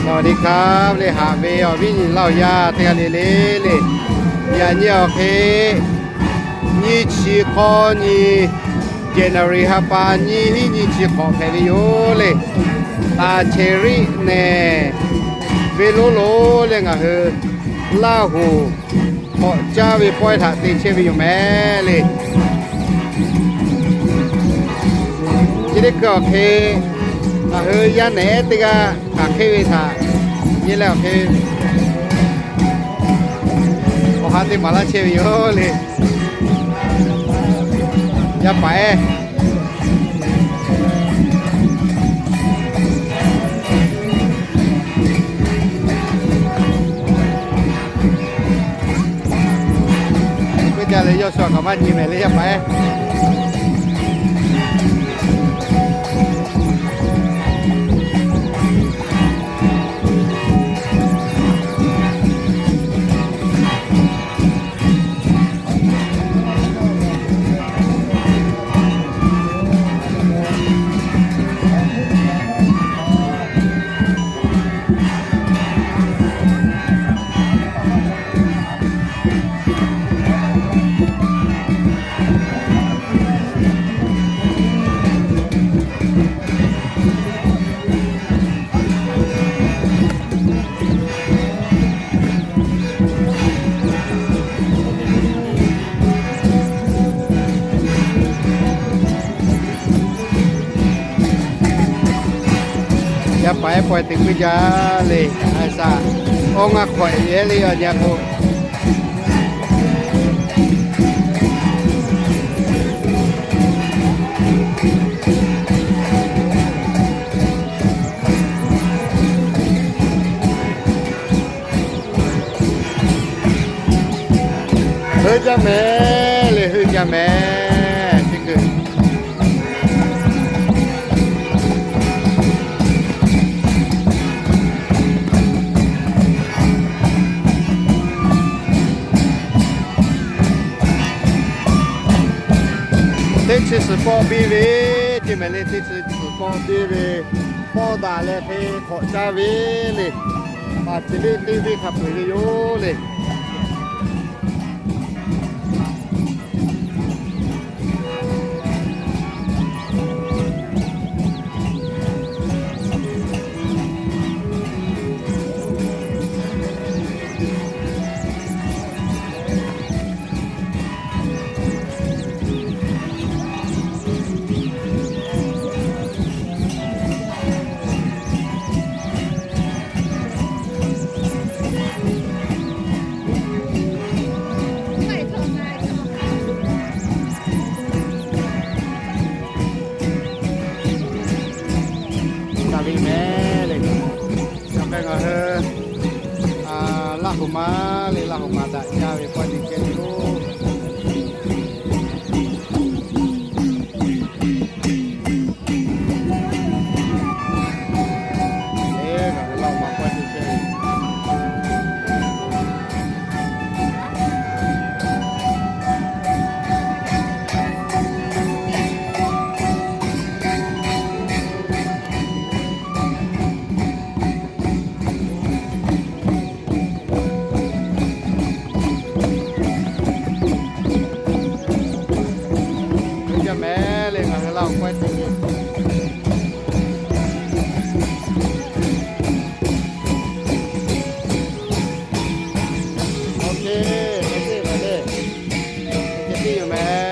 Awˬ, liꞈ hk'a le haꞈ ve awˬ viˉ nyi laˇ awˬ yaˇ teˇ g'aˇ le le le, yaꞈ nyi awˬ hk'e nyiˇ chi hk'awˇ nyi, January ha pa nyiˇ hinˉ nyiˇ chi hk'awꞈ hpehꞈ ve yoˬ le. Taˍ Cheˍriˆ nehˬ venˇ lonˉ lo le ngaˬ hui Laˇ huˍ k'awꞈ caˇ ve pawehˇ htaꞈ te chehˇ ve yoˬ mehˍ le. Chi teˇ hkui awˬ hk'e ngaˬ hui yaˇ nehˬ ehˉ teˇ g'aˇ hk'aˬ hk'e ve htaꞈ nyi leh awˬ hk'e awˬ ha teˇ maˍ laˇ chehˇ ve yoˬ le. Yaˇ paˍ ehˉ Teˇ g'aˇ le yawˇ shu kaꞈ maˇ nyi mehˍ le yaˇ paˍ ehˉ. Yaˇ paˍ ehˉ pawehˇ te puiˉ jaˇ le, a shaꞈ, awˇ ngaˇ hk'awꞈ e le awˬ nyi k'o. Heuˆ jaˇ mehˍ le, heuˆ jaˇ mehˍ. Chi kuiˬ teˇ chi suhˍ pawˆ biˇ ve, teˇ mehˍ le teˇ chi suhˍ pawˆ biˇ ve, pawˆ daꞈ leh hk'e hk'awꞈ caˇ ve le. Paˍ ceˍ liˆ teˇ venˇ hk'a peu-eˬ ve yoˬ le. Taˍ ve mehˍ le, yaꞈ hk'aˇ ngaˬ hui Laˇ huˍ ma le, Laˇ huˍ ma daꞈ jaˇ ve pawehˇ te chehˇ ve yoˬ. Eˬ, ngaˬ hui Laˇ huˍ ma pawehˇ te chehˇ ve. Heuˆ jaˇ mehˍ le, ngaˬ hui Laˇ huˍ pawehˇ te ve. Awˬ, teˇ ceuˬ teˇ yoˬ mehˍ.